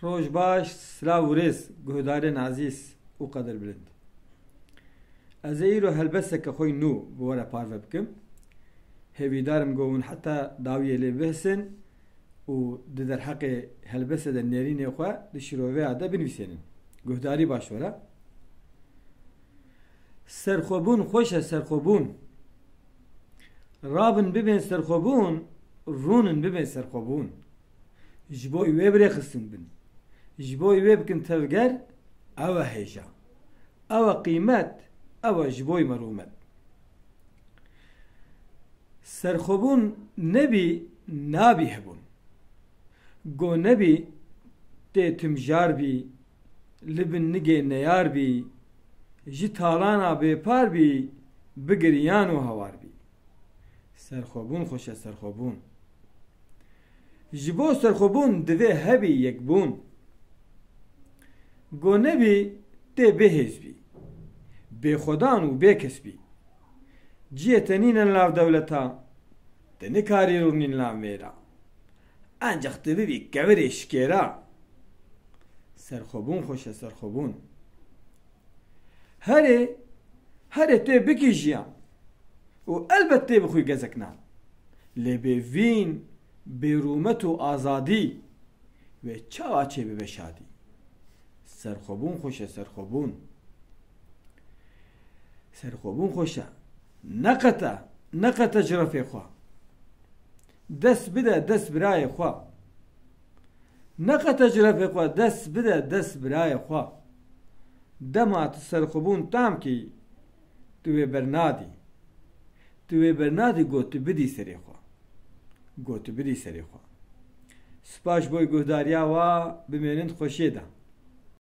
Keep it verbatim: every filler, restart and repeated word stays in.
Roj baş, silav û rêz, guhdarên ezîz û qedirbilind. Ez ê îro helbesteke xwe nû bi we re parve bikim. Hêvîdar im ku hûn heta dawiyê lê bihsin û di derheqê helbestê de nêrînê xwe di şîroveya de binivîsênin. Guhdarî baş were. Serxwebûn xweş e, serxwebûn. Rabin bibên serxwebûn, rûnin bibên serxwebûn. Ji bo wê bi rê xistin bin. Ji bo wê bikin tevger, ew e hêja. Ew e qîmet, ew e ji bo merûmet. Serxwebûn nebî, nabî hebûn. Go nebî, tê timjar bî, li bin nigê neyar bî, ji talana bêpar bî, bi giriyan û hawar bî. Serxwebûn xweş e, serxwebûn. Ji bo serxwebûn divê hebî yekbûn. Go nebî, tê bêhêz bî, bêxwedan û bêkes bî. Ciyê te nîne nav dewleta, tu nikarî rûnî nav mêra. Encax tu bibî kevirê şikêra. Serxwebûn xweş e, serxwebûn. Herê, herê tê bikî jiyan û elbet tê bixwî gezeknan. Lê bê vîn, bê rûmet û azadî wê çawa çêbibe şadî? Serxwebûn xweş e, serxwebûn. Serxwebûn xweş e. Neqete, neqete cirefê xwe. Dest bide dest birayê xwe. Neqete cirefê xwe, dest bide dest birayê xwe. Dema tu serxwebûn tam kî, tu wê bernadî. Tu wê bernadî, go tu bidî serê xwe. Go tu bidî serê xwe. Spas ji bo guhdariya wa, bimênin di xweşiyê de.